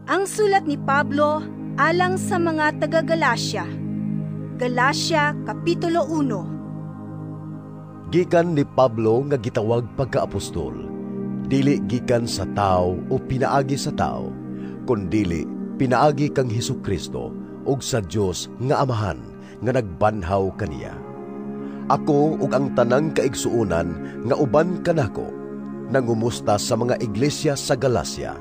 Ang sulat ni Pablo alang sa mga taga-Galacia. Galacia Kapitulo 1. Gikan ni Pablo nga gitawag pagkaapostol, dili gikan sa tao o pinaagi sa tao, kundili pinaagi kang Hesukristo ug sa Dios nga Amahan nga nagbanhaw kaniya. Ako ug ang tanang kaigsuonan nga uban kanako nangumusta sa mga iglesia sa Galacia.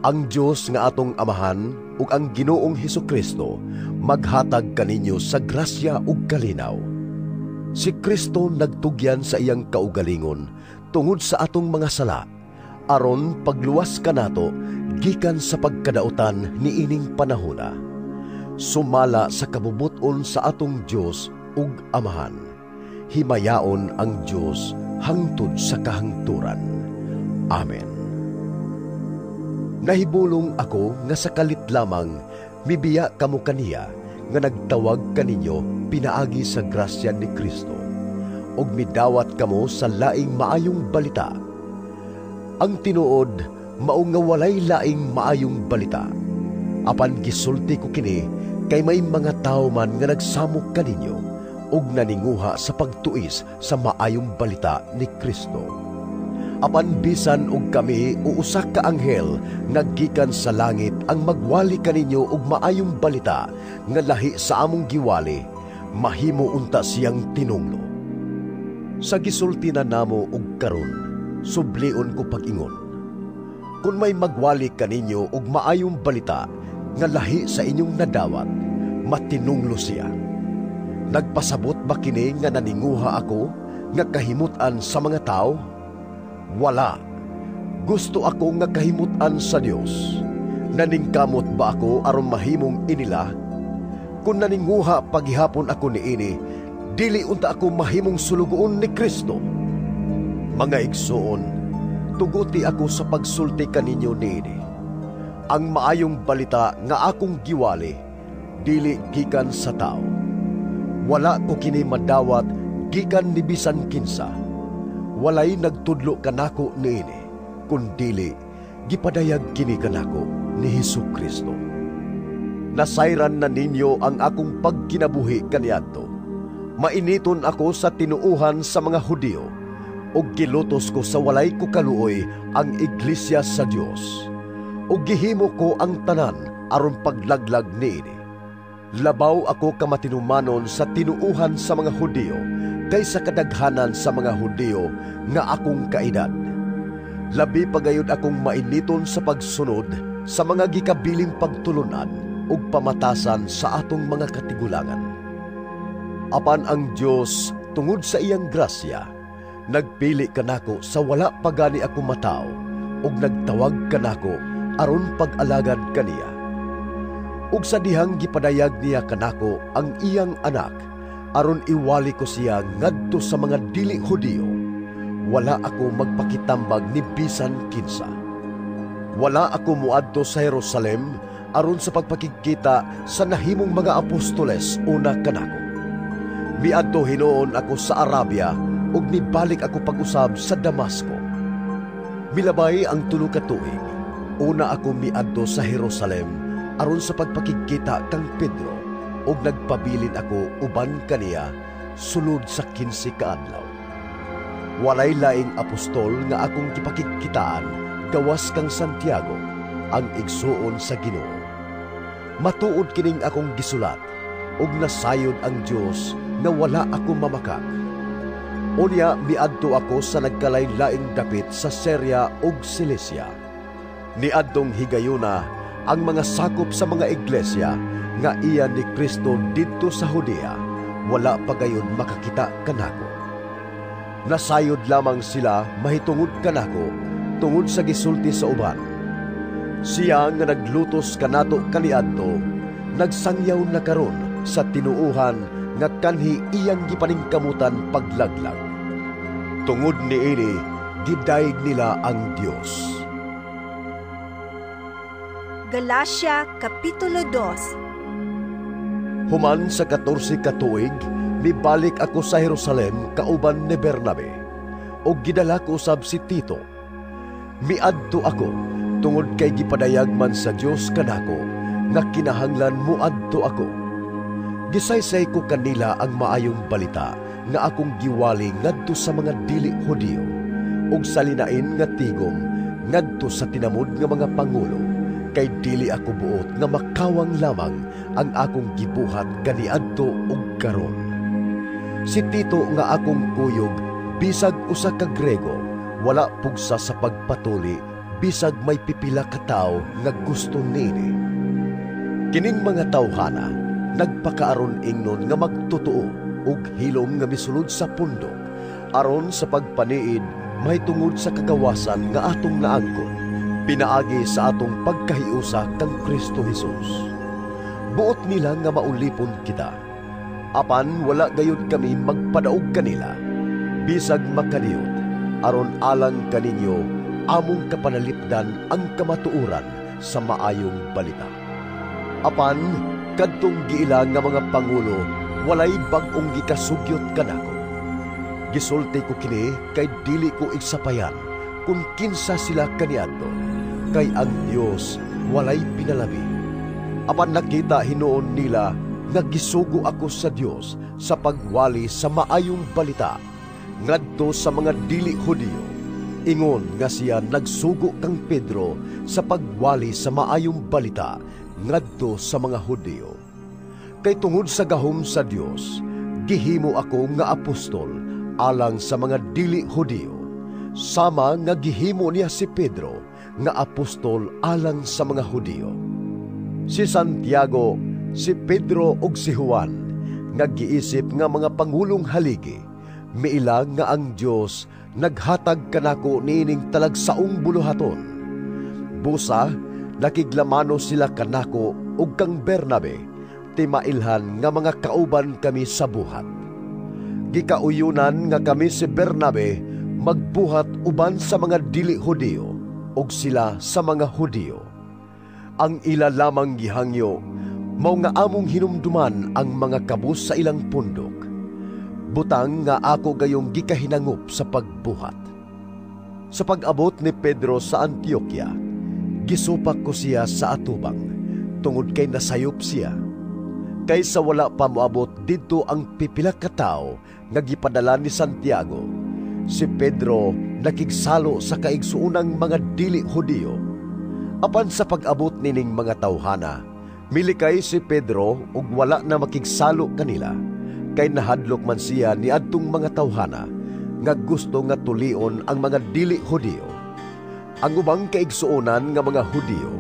Ang Dios nga atong Amahan ug ang Ginoong Hesukristo maghatag kaninyo sa grasya ug kalinaw. Si Kristo nagtugyan sa iyang kaugalingon tungod sa atong mga sala, aron pagluwas kanato gikan sa pagkadautan niining panahona. Sumala sa kabubut-on sa atong Dios ug Amahan. Himayaon ang Dios hangtod sa kahangturan. Amen. Nahibulong ako nga sa kalit lamang mibiya kamo kaniya nga nagtawag kaninyo pinaagi sa grasya ni Kristo, ug midawat kamo sa laing maayong balita. Ang tinuod mao nga walay laing maayong balita. Apan gisulti ko kini kay may mga tawo man nga nagsamok kaninyo ug naninguha sa pagtuis sa maayong balita ni Kristo. Apan bisan og kami o usa ka anghel nga gikan sa langit ang magwali kaninyo og maayong balita nga lahi sa among giwali, mahimo unta siyang tinunglo. Sa gisulti na namo og karon, sublion ko pag-ingon. Kun may magwali kaninyo og maayong balita nga lahi sa inyong nadawat, matinunglo siya. Nagpasabot ba kini nga naninguha ako nga kahimutan sa mga tao? Wala. Gusto ako nga kahimutan sa Dios. Naningkamot ba ako aron mahimong inila? Kung naninguha paghihapon ako niini, dili unta ako mahimong sulugoon ni Kristo. Mga igsoon, tuguti ako sa pagsulti kaninyo niini. Ang maayong balita nga akong giwali, dili gikan sa tao. Wala ko kini madawat gikan ni bisan kinsa. Walay nagtudlo kanako niini, kundili gipadayag kini kanako ni Hesukristo. Nasayran na ninyo ang akong pagkinabuhi kaniadto. Mainiton ako sa tinuohan sa mga Hudiyo, ug gilutos ko sa walay ko kaluoy ang iglesia sa Dios. Ug gihimo ko ang tanan aron paglaglag niini. Labaw ako kamatinumanon sa tinuohan sa mga Hudiyo kaysa kadaghanan sa mga Hudiyo nga akong kaedad. Labi pagayod akong mainiton sa pagsunod sa mga gikabiling pagtulunan ug pamatasan sa atong mga katigulangan. Apan ang Dios, tungod sa iyang grasya, nagpili kanako sa wala pa gani ako matawo ug nagtawag kanako aron pag-alagad kaniya. Ug sa dihang gipadayag niya kanako ang iyang anak, aron iwali ko siya ngadto sa mga dili Hudiyo, wala ako magpakitambag ni bisan kinsa. Wala ako muadto sa Jerusalem aron sa pagpakigkita sa nahimong mga apostoles una kanako. Miadto hinuon ako sa Arabia ug mibalik ako pag-usab sa Damasco. Milabay ang 3 ka tuig. Una ako miadto sa Jerusalem aron sa pagpakigkita kang Pedro, ug nagpabilin ako uban kaniya sulod sa 15 ka adlaw. Walay laing apostol nga akong gipakigkitaan gawas kang Santiago, ang igsuon sa Ginoo. Matuod kining akong gisulat, ug nasayod ang Dios nga wala ako mamakak. Unya miadto ako sa nagkalain-laing dapit sa Syria ug Cilicia. Niadtong higayuna ang mga sakop sa mga iglesia nga iya ni Kristo didto sa Judea, wala pa gayon makakita kanako. Nasayod lamang sila mahitungod kanako tungod sa gisulti sa uban. Siya nga naglutos kanato kaniadto, nagsangyaw na karon sa tinuohan nga kanhi iyang gipaningkamutan paglaglag. Tungod niini, gidayeg nila ang Dios. Galacia Kapitulo 2. Human sa 14 ka tuig, mibalik ako sa Jerusalem kauban ni Bernabe, ug gidala ko usab si Tito. Miadto ako Tungod kay gipadayag man sa Dios kanako nga kinahanglan moadto ako. Gisaysay ko kanila ang maayong balita nga akong giwali ngadto sa mga dili Hudiyo ug sa linain nga tigom ngadto sa tinamod nga mga pangulo, kay dili ako buot nga makawang lamang ang akong gibuhat kaniadto ug karon. Si Tito nga akong kuyog, bisag usa ka Grego, wala pugsa sa pagpatuli bisag may pipila ka tawo nga gusto niini. Kining mga tawhana nagpakaaron ingnon nga magtotoo ug hilom nga misulod sa pundok aron sa pagpaniid mahitungod sa kagawasan nga atong naangkon pinaagi sa atong pagkahiusa kang Kristo Jesus. Buot nila nga maulipon kita, apan wala gayud kami magpadaog kanila, bisag makadiyot, aron alang kaninyo among kapanalipdan ang kamatuoran sa maayong balita. Apan kadtong giila nga mga pangulo walay bag-ong gikasugyot kanako. Gisulti ko kini kay dili ko igsapayan kung kinsa sila kaniadto, kay ang Dios walay pinalabi. Apan nakita hinuon nila nga gisugo ako sa Dios sa pagwali sa maayong balita ngadto sa mga dili Hudiyo, ingon nga siya nagsugo kang Pedro sa pagwali sa maayong balita ngadto sa mga Hudiyo. Kay tungod sa gahom sa Dios, gihimo ako nga apostol alang sa mga dili Hudiyo, sama nga gihimo niya si Pedro nga apostol alang sa mga Hudiyo. Si Santiago, si Pedro ug si Juan nga giisip nga mga pangulong haligi, miila nga ang Dios naghatag kanako niining talagsaong buluhaton. Busa nakiglamano sila kanako ug kang Bernabe, ti mailhan nga mga kauban kami sa buhat. Gikauyunan nga kami si Bernabe magbuhat uban sa mga dili Hudiyo ug sila sa mga Hudiyo. Ang ila lamang gihangyo mao nga among hinumduman ang mga kabus sa ilang pundok, butang nga ako gayong gikahinangop sa pagbuhat. Sa pag-abot ni Pedro sa Antioquia, gisupak ko siya sa atubang, tungod kay nasayop siya. Kaysa wala pa moabot didto ang pipila ka tawo nga gipadala ni Santiago, si Pedro nakigsalo sa kaigsuonang mga dili Hudiyo. Apan sa pag-abot nining mga tawhana, milikay si Pedro ug wala na makigsalo kanila, kay nahadlok man siya niadtong mga tawhana nga gusto nga tulion ang mga dili Hudiyo. Ang ubang kaigsuonan nga mga Hudiyo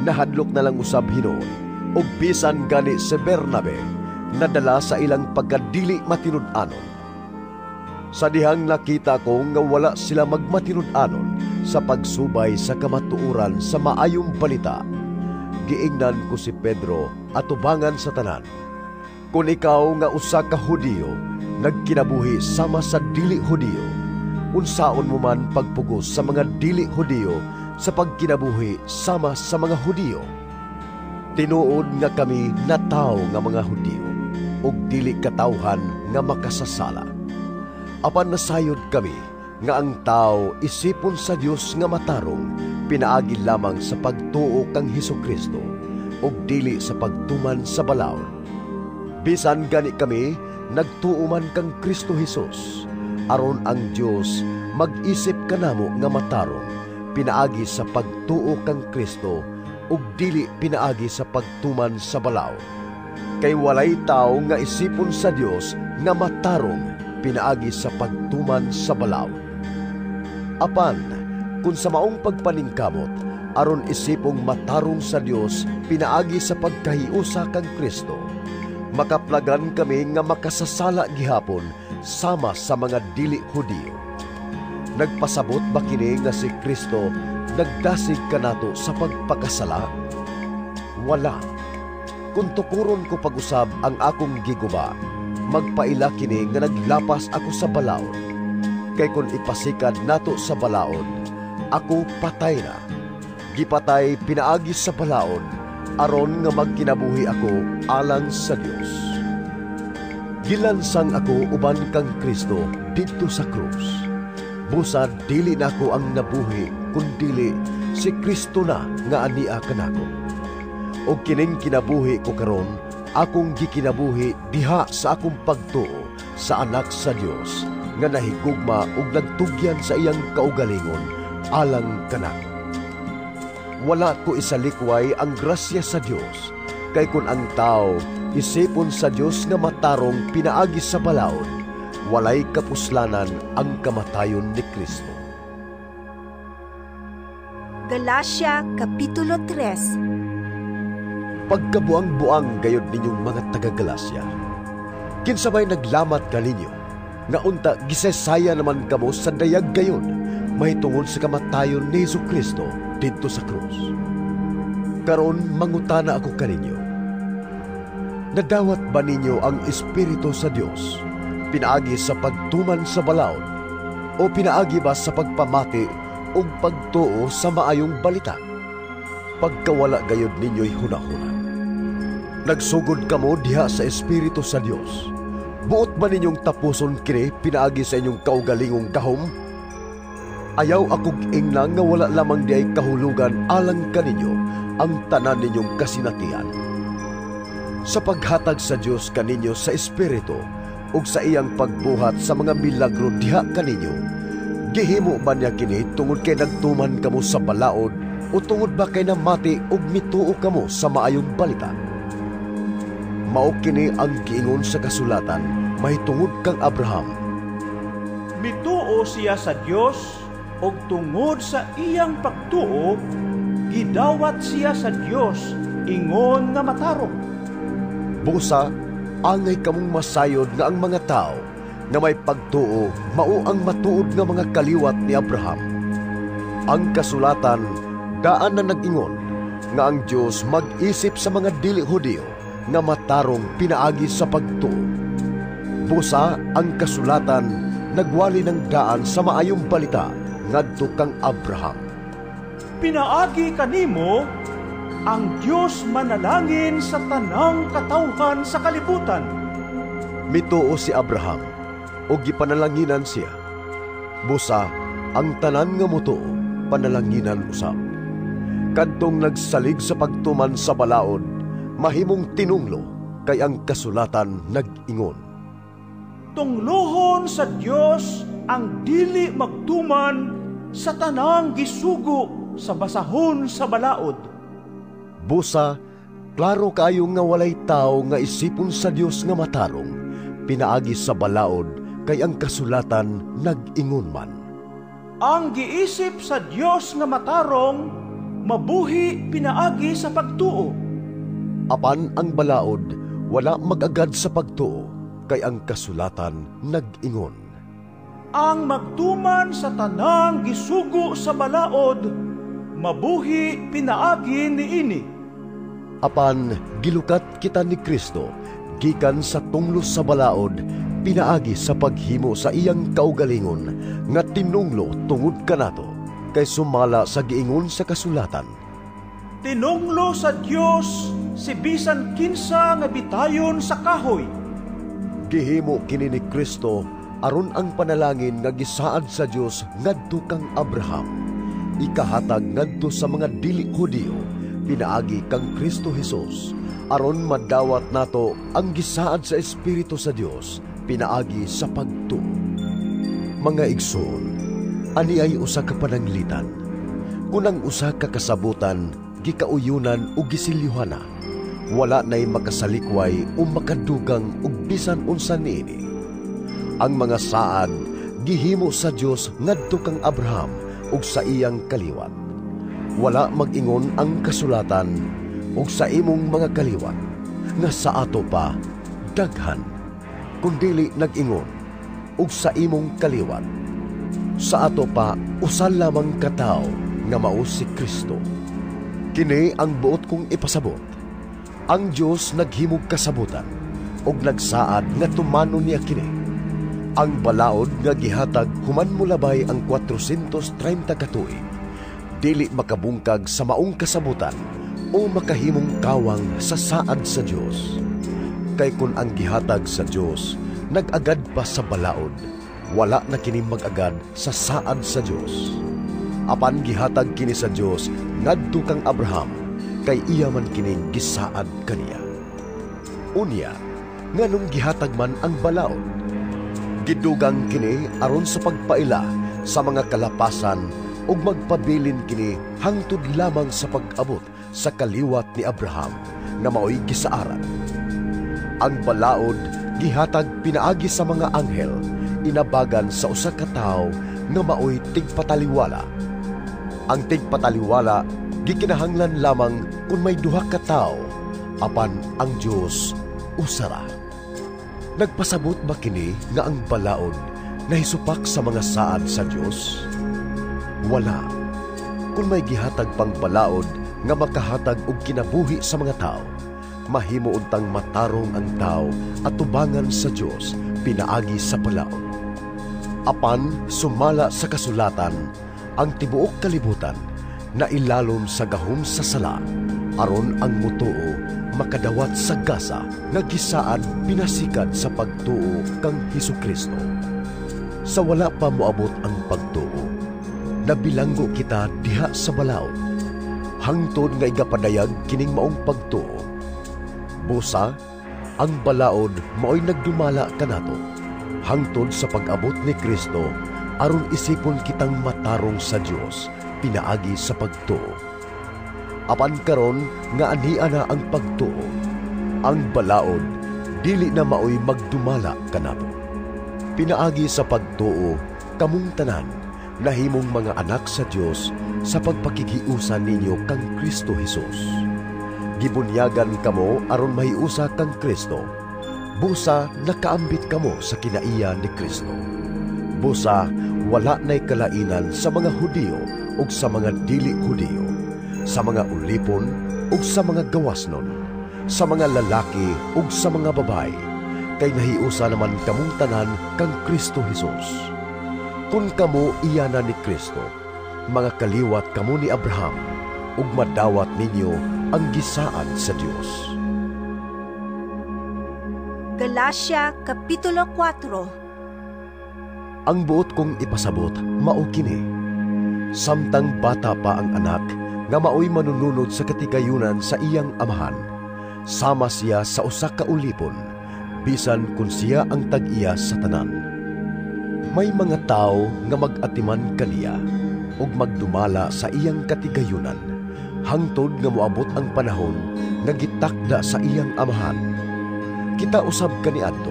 nahadlok na lang usab hinuon, ug bisan gani si Bernabe nadala sa ilang pagkadili matinud-anon. Sa dihang nakita ko nga wala sila magmatinud-anon sa pagsubay sa kamatuoran sa maayong balita, giingnan ko si Pedro atubangan sa tanan. Kung ikaw nga usa ka Hudiyo nagkinabuhi sama sa dili Hudiyo, unsaon mo man pagpugos sa mga dili Hudiyo sa pagkinabuhi sama sa mga Hudiyo? Tinuod nga kami natawo nga mga Hudiyo ug dili katawhan nga makasasala. Apan nasayod kami nga ang tao isipon sa Dios nga matarong pinaagi lamang sa pagtuo kang Hesukristo ug dili sa pagtuman sa balaod. Bisan gani kami nagtuo man kang Kristo Hesus, aron ang Dios mag-isip kanamo nga matarong pinaagi sa pagtuo kang Kristo ug dili pinaagi sa pagtuman sa balaod. Kay walay tao nga isipon sa Dios nga matarong pinaagi sa pagtuman sa balaod. Apan kun sa maong pagpaningkamot aron isipong matarong sa Dios pinaagi sa pagkahiusa kang Kristo, makaplagan kami nga makasasala gihapon sama sa mga dili Hudiyo. Nagpasabot ba kini nga si Kristo nagdasig kanato sa pagpakasala? Wala. Kung tukuron ko pag-usab ang akong giguba, magpaila kini nga naglapas ako sa balaod. Kay kung ipasikad nato sa balaod, ako patay na. Gipatay pinaagi sa balaod, aron nga magkinabuhi ako alang sa Dios. Gilansang ako uban kang Kristo didto sa krus. Busa dili nako ang nabuhi, kundili si Kristo na nga ania kanako. Ug kining kinabuhi ko karon, akong gikinabuhi diha sa akong pagtuo sa Anak sa Dios nga nahigugma ug nagtugyan sa iyang kaugalingon alang kanako. Wala ko isalikway ang grasya sa Dios, kay kun ang tao isipon sa Dios nga matarong pinaagi sa balaod, walay kapuslanan ang kamatayon ni Kristo. Galacia Kapitulo 3. Pagkabuang-buang gayod ninyong mga taga-Galacia. Kinsa may naglamat kaninyo, nga unta gisaysaya naman kamo sa dayag gayod mahitungod sa kamatayon ni Jesu-Cristo didto sa krus. Karon mangutana ako kaninyo. Nadawat ba ninyo ang Espiritu sa Dios pinaagi sa pagtuman sa balaod o pinaagi ba sa pagpamati ug pagtuo sa maayong balita? Pagkawala gayod ninyo'y hunahuna. Nagsugod kamo diha sa Espiritu sa Dios. Buot ba ninyong tapuson kini pinaagi sa inyong kaugalingong gahom? Ayaw akog ingna nga wala lamang diay kahulugan alang kaninyo ang tanan ninyong kasinatian. Sa paghatag sa Dios kaninyo sa Espiritu ug sa iyang pagbuhat sa mga milagro diha kaninyo, gihimo ba niya kini tungod kay nagtuman kamo sa balaod o tungod ba kay namati ug mituo kamo sa maayong balita? Mao kini ang giingon sa kasulatan mahitungod kang Abraham. Mituo siya sa Dios ug tungod sa iyang pagtuo gidawat siya sa Dios ingon nga matarong. Busa, angay kamong masayod nga ang mga tao nga may pagtuo mao ang matuod nga mga kaliwat ni Abraham. Ang kasulatan daan na nag-ingon nga ang Dios mag-isip sa mga dili Hudiyo nga matarong pinaagi sa pagtuo. Busa, ang kasulatan nagwali ng daan sa maayong balita ngadto kang Abraham. Pinaagi kanimo ang Dios manalangin sa tanang katawhan sa kalibutan. Mituo si Abraham ug gipanalanginan siya. Busa, ang tanan nga motuo panalanginan usab. Kadtong nagsalig sa pagtuman sa balaod, mahimong tinunglo kay ang kasulatan nag-ingon. Tunglohon sa Dios ang dili magtuman sa tanang gisugo sa basahon sa balaod. Busa, klaro kaayo nga walay tawo nga isipon sa Dios nga matarong pinaagi sa balaod, kay ang kasulatan nag-ingon man. Ang giisip sa Dios nga matarong mabuhi pinaagi sa pagtuo. Apan ang balaod wala mag-agad sa pagtuo, kay ang kasulatan nag-ingon. Ang magtuman sa tanang gisugo sa balaod mabuhi pinaagi niini. Apan gilukat kita ni Kristo gikan sa tunglos sa balaod pinaagi sa paghimo sa iyang kaugalingon nga tinunglo tungod kanato, kay sumala sa giingon sa kasulatan. Tinunglo sa Dios si bisan kinsa nga bitayon sa kahoy. Gihimo kini ni Kristo aron ang panalangin nga gisaad sa Dios ngadto kang Abraham ikahatag ngadto sa mga dili Hudiyo pinaagi kang Kristo Hesus, aron madawat nato ang gisaad sa Espiritu sa Dios pinaagi sa pagtuo. Mga igsoon, ani ay usa ka pananglitan. Kun ang usa ka kasabutan gikauyunan o gisilyuhana, wala na'y makasalikway o makadugang og bisan unsa niini. Ang mga saad gihimo sa Dios ngadto kang Abraham ug sa iyang kaliwat. Wala mag-ingon ang kasulatan ug sa imong mga kaliwat nga sa ato pa daghan, kundili nag-ingon ug sa imong kaliwat. Sa ato pa usa lamang ka tawo nga mao si Kristo. Kini ang buot kong ipasabot. Ang Dios naghimog kasabutan ug nagsaad nga tumanon niya kini. Ang balaod nga gihatag human molabay ang 430 ka tuig, dili makabungkag sa maong kasabutan o makahimong kawang sa saad sa Dios. Kay kun ang gihatag sa Dios nag-agad pa sa balaod, wala na kini mag-agad sa saad sa Dios. Apan gihatag kini sa Dios ngadto kang Abraham, kay iya man kining gisaad kaniya. Unya, nganong gihatag man ang balaod? Gidugang kini aron sa pagpaila sa mga kalapasan ug magpabilin kini hangtod lamang sa pag-abot sa kaliwat ni Abraham nga maoy gisaaran. Ang balaod gihatag pinaagi sa mga anghel, inabagan sa usa ka tawo nga maoy tigpataliwala. Ang tigpataliwala gikinahanglan lamang kun may duha ka tawo, apan ang Dios usa ra. Nagpasabot ba kini nga ang balaod nahisupak sa mga saad sa Dios? Wala. Kun may gihatag pang balaod nga makahatag og kinabuhi sa mga tao, mahimo untang matarong ang tao at tubangan sa Dios pinaagi sa balaod. Apan sumala sa kasulatan, ang tibuok kalibutan na ilalom sa gahom sa sala, aron ang mutuo makadawat sa gasa nga gisaad pinasikat sa pagtuo kang Hesukristo. Sa wala pa moabot ang pagtuo, nabilanggo kita diha sa balaod, hangtod nga igapadayag kining maong pagtuo. Busa, ang balaod maoy nagdumala kanato, hangtod sa pag-abot ni Kristo, aron isipon kitang matarong sa Dios pinaagi sa pagtuo. Apan karon nga ania na ang pagtuo, ang balaod dili na maoy magdumala kanato. Pinaagi sa pagtuo, kamong tanan nahimong mga anak sa Dios sa pagpakigiusa ninyo kang Kristo Hesus. Gibunyagan kamo aron mahiusa kang Kristo. Busa nakaambit kamo sa kinaiya ni Kristo. Busa wala na'y kalainan sa mga Hudiyo ug sa mga dili Hudiyo, sa mga ulipon ug sa mga gawasnon, sa mga lalaki ug sa mga babayi, kay nahiusa naman kamong tanan kang Kristo Hesus. Kun kamo iya na ni Kristo, mga kaliwat kamo ni Abraham, ug madawat ninyo ang gisaad sa Dios. Galacia Kapitulo 4. Ang buot kong ipasabot mao kini. Samtang bata pa ang anak nga maoy manununod sa katigayunan sa iyang amahan, sama siya sa usa ka ulipon, bisan kun siya ang tag-iya sa tanan. May mga tao nga mag-atiman kaniya ug magdumala sa iyang katigayunan, hangtod nga moabot ang panahon nga gitakda sa iyang amahan. Kita usab kaniadto,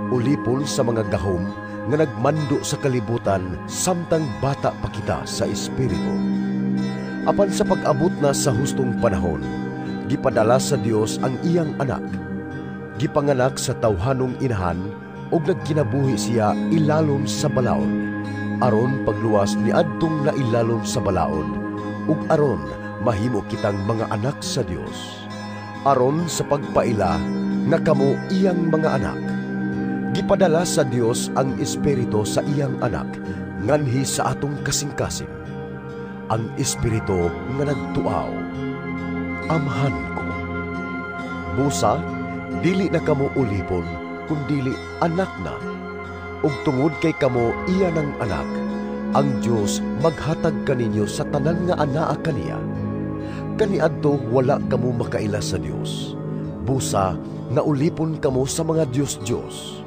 ulipon sa mga gahom nga nagmando sa kalibutan samtang bata pa kita sa espiritu. Apan sa pag-abot na sa hustong panahon, gipadala sa Dios ang iyang anak. Gipanganak sa tawhanong inahan ug nagkinabuhi siya ilalom sa balaod, aron pagluwas ni adtong nailalom sa balaod, ug aron mahimo kitang mga anak sa Dios. Aron sa pagpaila nga kamo iyang mga anak. Gipadala sa Dios ang Espiritu sa iyang anak nganhi sa atong kasing-kasing. Ang Espiritu nga nagtuaw, Amahan ko. Busa, dili na kamo ulipon, kundili anak na. Ug tungod kay kamo iya ng anak, ang Dios maghatag kaninyo sa tanan nga anaa kaniya. Kaniadto wala kamo makaila sa Dios. Busa, naulipon kamo sa mga Dios-Dios.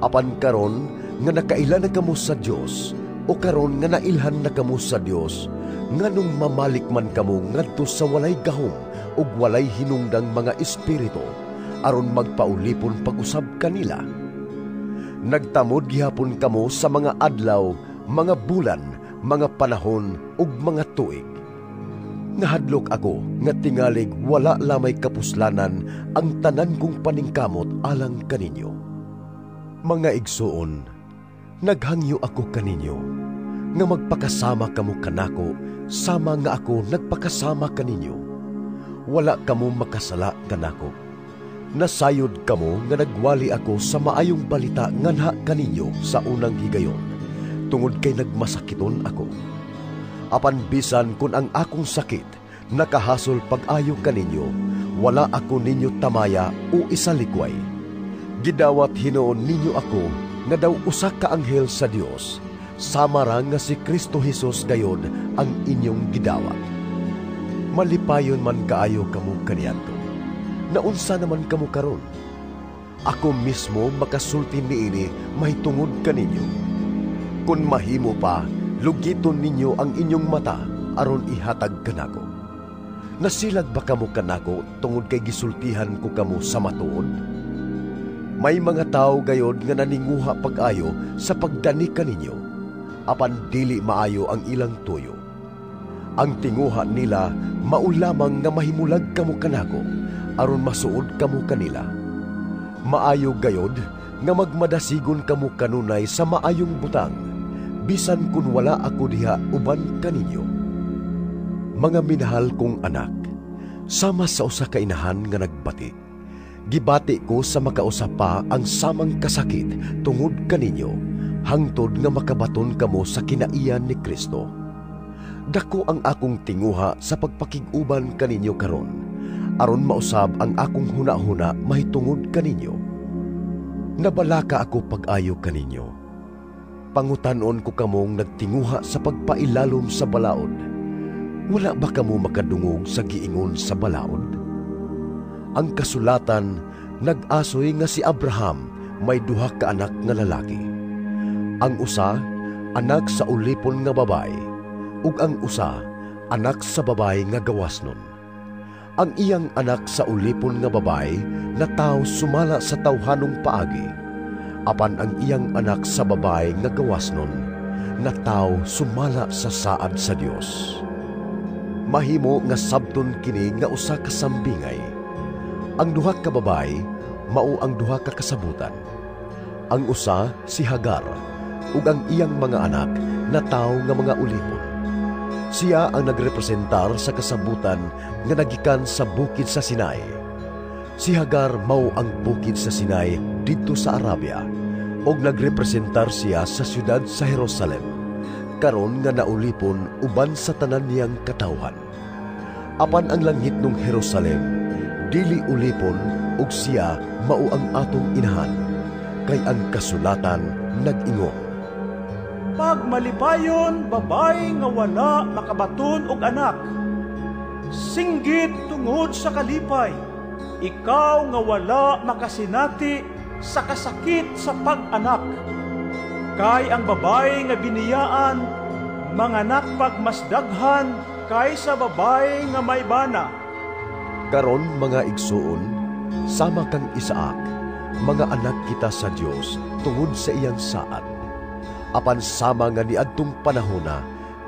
Apan karon nga nakaila na kamo sa Dios, o karon nga nailhan na kamo sa Dios, nganong mamalik man kamo ngadto sa walay gahom ug walay hinungdang mga espiritu, aron magpaulipon pag-usab kanila. Nagtamod gihapon kamo sa mga adlaw, mga bulan, mga panahon ug mga tuig. Nahadlok ako nga tingalig wala lamay kapuslanan ang tanan kong paningkamot alang kaninyo. Mga igsuon, naghangyo ako kaninyo nga magpakasama kamo kanako sama nga ako nagpakasama kaninyo. Wala kamo makasala kanako. Nasayod kamo nga nagwali ako sa maayong balita nganha kaninyo sa unang higayon, tungod kay nagmasakiton ako. Apan bisan kun ang akong sakit nakahasol pag-ayo kaninyo, wala ako ninyo tamaya o isalikway. Gidawat hinuon ninyo ako nga daw usa ka anghel sa Dios, Sama ra nga si Kristo Jesus gayod ang inyong gidawat. Malipayon man kaayo kamo kaniadto. Naunsa naman kamo karon? Ako mismo makasulti niini mahitungod kaninyo. Kun mahimo pa, lugiton ninyo ang inyong mata aron ihatag kanako. Nasilag ba kamo kanako tungod kay gisultihan ko kamo sa matuod? May mga tawo gayod nga naninguha pag-ayo sa pagdani kaninyo, apan dili maayo ang ilang tuyo. Ang tinguha nila mao lamang nga mahimulag kamo kanako aron masuod kamo kanila. Maayo gayod nga magmadasigon kamo kanunay sa maayong butang, bisan kun wala ako diha uban kaninyo. Mga minahal kong anak, sama sa usa ka inahan nga nagbati, gibati ko sa makausa pa ang samang kasakit tungod kaninyo, hangtod nga makabaton kamo sa kinaiyan ni Kristo. Dako ang akong tinguha sa pagpakig-uban kaninyo karon, aron mausab ang akong hunahuna mahitungod kaninyo. Nabalaka ako pag-ayo kaninyo. Pangutan-on ko kamong nagtinguha sa pagpailalom sa balaod. Wala ba kamo makadungog sa giingon sa balaod? Ang kasulatan nag-asoy nga si Abraham may duha ka anak nga lalaki. Ang usa anak sa ulipon nga babae, ug ang usa anak sa babae nga gawasnon. Ang iyang anak sa ulipon nga babae nataw sumala sa tawhanong paagi, apan ang iyang anak sa babae nga gawasnon nataw sumala sa saad sa Dios. Mahimo nga sabton kini nga usa ka sambingay. Ang duha ka babae mao ang duha ka kasabutan. Ang usa si Hagar ug ang iyang mga anak nataw nga mga ulipon. Siya ang nagrepresentar sa kasabutan nga nagikan sa bukid sa Sinai. Si Hagar mao ang bukid sa Sinai didto sa Arabia, ug nagrepresentar siya sa siyudad sa Jerusalem, karon nga naulipon uban sa tanan niyang katawhan. Apan ang langitnong Jerusalem dili ulipon, ug siya mao ang atong inahan, kay ang kasulatan nag-ingon, Pagmalipayon babae nga wala makabaton og anak, singgit tungod sa kalipay, ikaw nga wala makasinati sa kasakit sa pag-anak. Kay ang babae nga biniyaan manganak pag mas daghan kaysa babae nga may bana. Karon mga igsuon, sama kang Isaac, mga anak kita sa Dios tungod sa iyang saad. Apan sama nga niadtong panahona,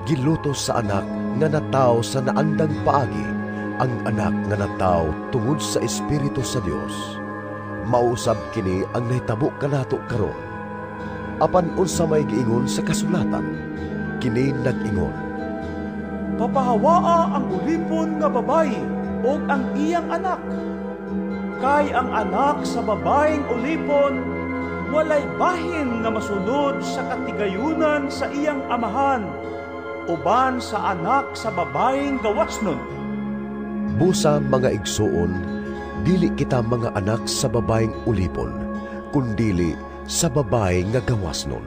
gilutos sa anak nga nataw sa naandang paagi, ang anak nga nataw tungod sa Espiritu sa Dios. Mausab kini ang nahitabo kanato karon. Apan unsa may giingon sa kasulatan, kini nag-ingon, Papahawaa ang ulipon nga babae ug ang iyang anak. Kay ang anak sa babaeng ulipon walay bahin nga masunod sa katigayunan sa iyang amahan, uban sa anak sa babaeng gawasnon. Busa mga igsuon, dili kita mga anak sa babaeng ulipon, kundili sa babae nga gawasnon.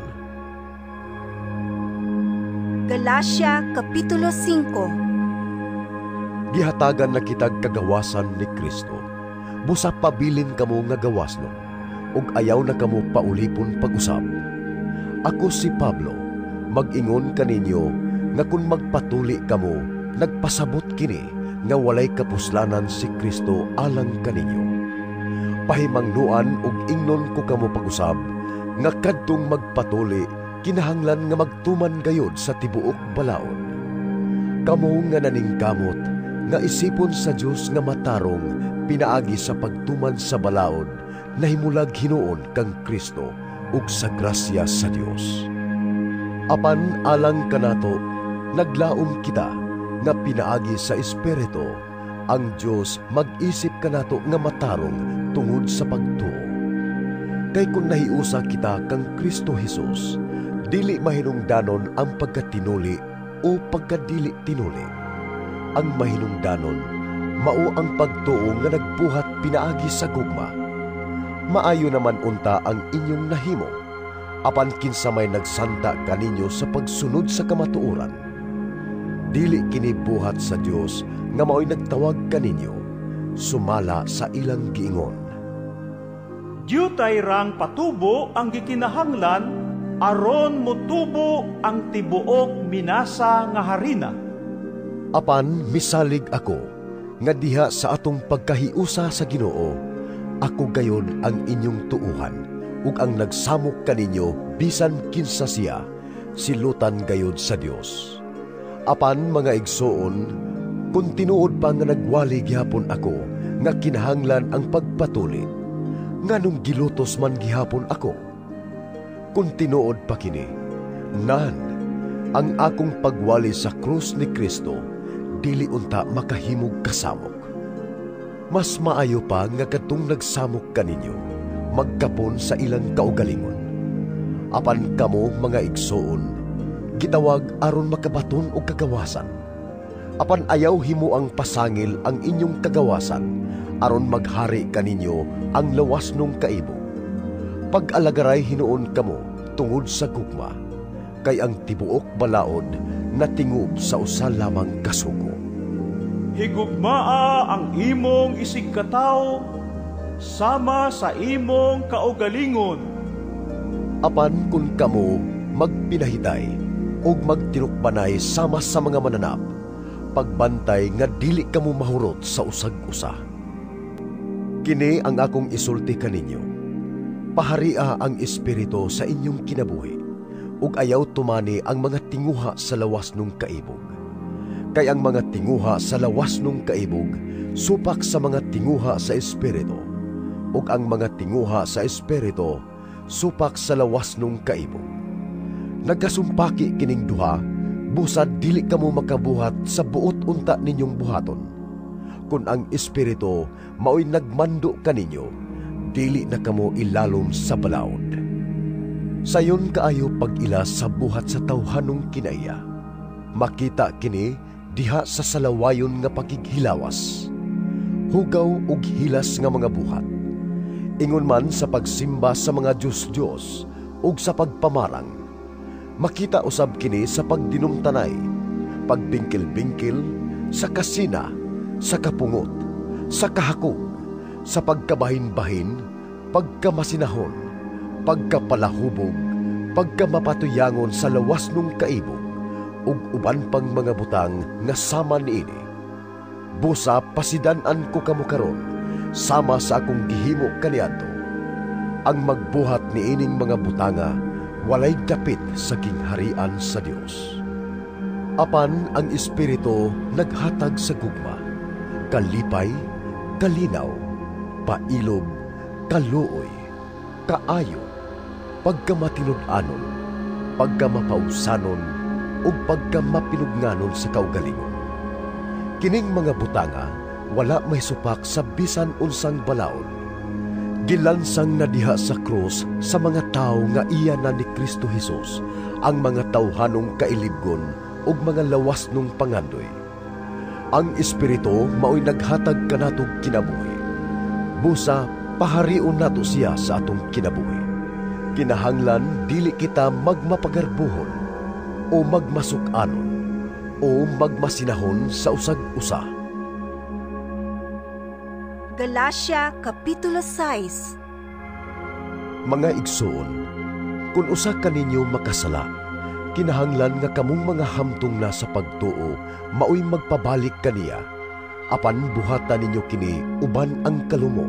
Galatia Kapitulo 5. Gihatagan na kitag kagawasan ni Kristo. Busa pabilin kamo nga gawasnon, ug ayaw na kamo paulipon pag-usab. Ako si Pablo, mag-ingon kaninyo nga kun magpatuli kamo, nagpasabot kini nga walay kapuslanan si Kristo alang kaninyo. Pahimangnuan ug ingnon ko kamo pag-usab nga kadtong magpatuli kinahanglan nga magtuman gayod sa tibuok balaod. Kamo nga naningkamot nga isipon sa Dios nga matarong pinaagi sa pagtuman sa balaod, nahimulag hinuon kang Kristo ug sa grasya sa Dios. Apan alang kanato, naglaom kita nga pinaagi sa Espiritu ang Dios mag-isip kanato nga matarong tungod sa pagtuo. Kay kun nahiusa kita kang Kristo Jesus, dili mahinungdanon ang pagkatinuli o pagkadili tinuli. Ang mahinungdanon mao ang pagtuo nga nagbuhat pinaagi sa gugma. Maayo naman unta ang inyong nahimo. Apan kinsa may nagsanta kaninyo sa pagsunod sa kamatuoran? Dili kini buhat sa Dios nga maoy nagtawag kaninyo, sumala sa ilang giingon. Diutay rang patubo ang gikinahanglan aron motubo ang tibuok minasa nga harina. Apan misalig ako nga diha sa atong pagkahiusa sa Ginoo, ako gayod ang inyong tuuhan ug ang nagsamok kaninyo bisan kinsa siya, silutan gayod sa Dios. Apan mga igsoon, kung tinuod pa nga nagwali gihapon ako nga kinahanglan ang pagpatuli, nganong gilutos man gihapon ako? Kung tinuod pa kini, nan, ang akong pagwali sa krus ni Kristo dili unta makahimog kasamok. Mas maayo pa nga kadtong nagsamok kaninyo magkapon sa ilang kaugalingon. Apan kamo, mga igsoon, gitawag aron makabaton og kagawasan. Apan ayaw himuang pasangil ang inyong kagawasan aron maghari kaninyo ang lawas nung kaibog. Pag-alagaray hinuon kamo tungod sa gugma, kay ang tibuok balaod natingob sa usa lamang kasugo. Higugmaa ang imong isigkatawo sama sa imong kaugalingon. Apan kung kamo magpinahitay ug magtinukbanay sama sa mga mananap, pagbantay nga dili kamo mahurot sa usag-usa. Kini ang akong isulti kaninyo. Paharia ang Espiritu sa inyong kinabuhi, ug ayaw tumani ang mga tinguha sa lawas nung kaibog. Kay ang mga tinguha sa lawas nung kaibog supak sa mga tinguha sa Espiritu, ug ang mga tinguha sa Espiritu supak sa lawas nung kaibog. Nagkasumpaki kining duha, busad dili kamo makabuhat sa buot unta ninyong buhaton. Kung ang Espiritu maoy nagmando kaninyo, dili na kamo ilalom sa balaod. Sayon kaayo pag-ila sa buhat sa tawhanong kinaiya. Makita kini diha sa salawayon nga pakighilawas, hugaw ug hilas nga mga buhat. Ingon man sa pagsimba sa mga Diyos-Diyos ug sa pagpamarang. Makita usab kini sa pagdinumtanay, pagbingkil-bingkil, sa kasina, sa kapungot, sa kahakog, sa pagkabahin-bahin, pagkamasinahon, pagkapalahubog, pagkamapatuyangon sa lawas nung kaibog, ug uban pang mga butang nga sama niini. Busa pasidan-an ko kamo karon, sama sa akong gihimo kaniadto. Ang magbuhat niining mga butanga walay dapit sa gingharian sa Dios. Apan ang Espiritu naghatag sa gugma, kalipay, kalinaw, pailob, kaluoy, kaayo, pagkamatinud-anon, pagkamapausanon, ug pagkamapinugnanon sa kaugalingon. Kining mga butanga wala may supak sa bisan unsang balaod. Gilansang na diha sa krus sa mga tao nga iya na ni Kristo Hesus ang mga tawhanong kailibgon ug mga lawas nung pangandoy. Ang Espiritu maoy naghatag kanatog kinabuhi. Busa paharion nato siya sa atong kinabuhi. Kinahanglan dili kita magmapagarbuhon o magmasuk-anon o magmasinahon sa usag-usa. Galatia Kapitulo 6. Mga igsoon, kung usa kaninyo makasala, kinahanglan nga kamong mga hamtong na sa pagtuo maoy magpabalik kaniya. Apan buhatan ninyo kini uban ang kalumo.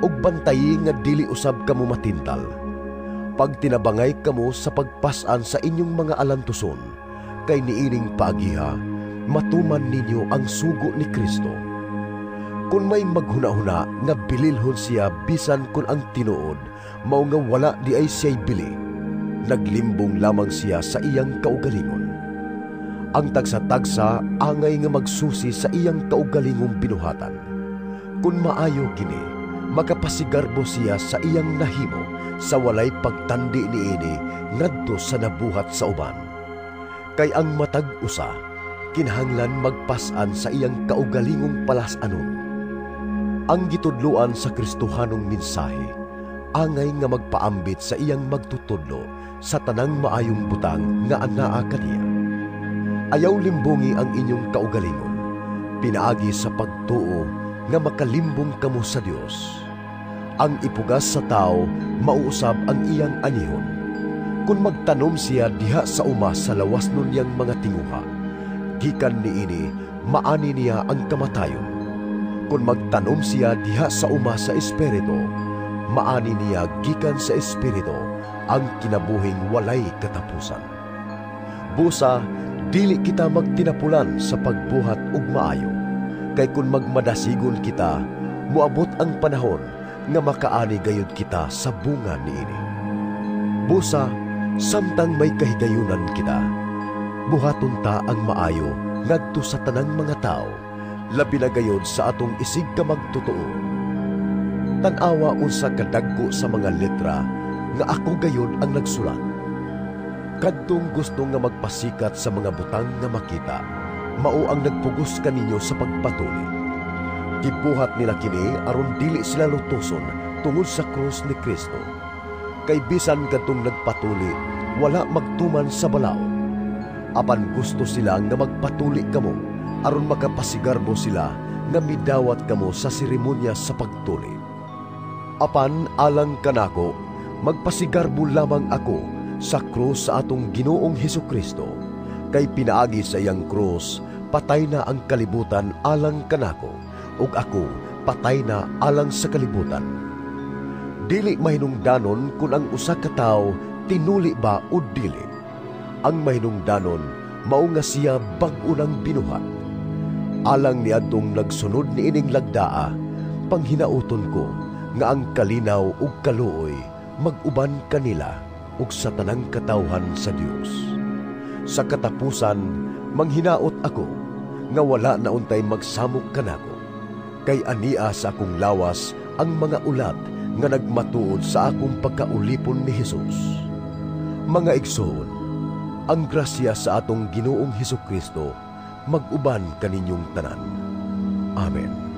Ug bantayi nga dili usab kamo matintal. Pagtinabangay kamo sa pagpas-an sa inyong mga alantuson, kay niining paagiha, matuman ninyo ang sugo ni Kristo. Kung may maghuna-huna nga bililhon siya bisan kung ang tinuod, mao nga wala di ay siya'y bili, naglimbong lamang siya sa iyang kaugalingon. Ang tagsa-tagsa angay nga magsusi sa iyang kaugalingong binuhatan. Kung maayo kini, makapasigarbo siya sa iyang nahimo sa walay pagtandi niini ngadto sa nabuhat sa uban. Kay ang matag usa kinahanglan magpas-an sa iyang kaugalingong palas-anon. Ang gitudloan sa Kristohanong mensahe Angay nga magpaambit sa iyang magtutudlo sa tanang maayong butang nga anaa kaniya. Ayaw limbungi ang inyong kaugalingon, pinaagi sa pagtuo nga makalimbong kamo sa Dios. Ang ipugas sa tao, mauusab ang iyang anihon. Kung magtanom siya diha sa uma sa lawas nun niyang mga tinguha, gikan niini maani niya ang kamatayon. Kung magtanom siya diha sa uma sa Espiritu, maani niya gikan sa Espiritu ang kinabuhing walay katapusan. Busa, dili kita magtinapulan sa pagbuhat og maayo, kay kun magmadasigon kita, moabot ang panahon nga makaani gayud kita sa bunga niini. Busa, samtang may kahigayunan kita, buhaton ta ang maayo ngadto sa tanang mga tao, labi na gayud sa atong isig ka magtotoo. Tan-awa unsa kadagko sa mga letra nga ako gayud ang nagsulat. Kadtong gusto nga magpasikat sa mga butang nga makita, mao ang nagpugos kaninyo sa pagpatuli. Gibuhat nila kini aron dili sila lutuson tungod sa krus ni Kristo. Kay bisan kadtong nagpatuli, wala magtuman sa balaod. Apan gusto sila nga magpatuli kamo aron makapasigarbo sila nga midawat kamo sa seremonya sa pagtuli. Apan alang kanako, magpasigarbo lamang ako sa krus sa atong Ginoong Hesukristo, kay pinaagi sa iyang krus patay na ang kalibutan alang kanako, ug ako patay na alang sa kalibutan. Dili mahinungdanon kun ang usa ka tawo tinuli ba o dili. Ang mahinungdanon mao nga siya bag-o nang binuhat. Alang niadtong nagsunod niining lagdaa, panghinauton ko nga ang kalinaw ug kaluoy mag-uban kanila ug sa tanang katawhan sa Dios. Sa katapusan, manghinaot ako nga wala na untay magsamok kanako, kay ania sa akong lawas ang mga ulat nga nagmatuod sa akong pagkaulipon ni Hesus. Mga igsoon, ang grasya sa atong Ginoong Hesukristo mag-uban kaninyong tanan. Amen.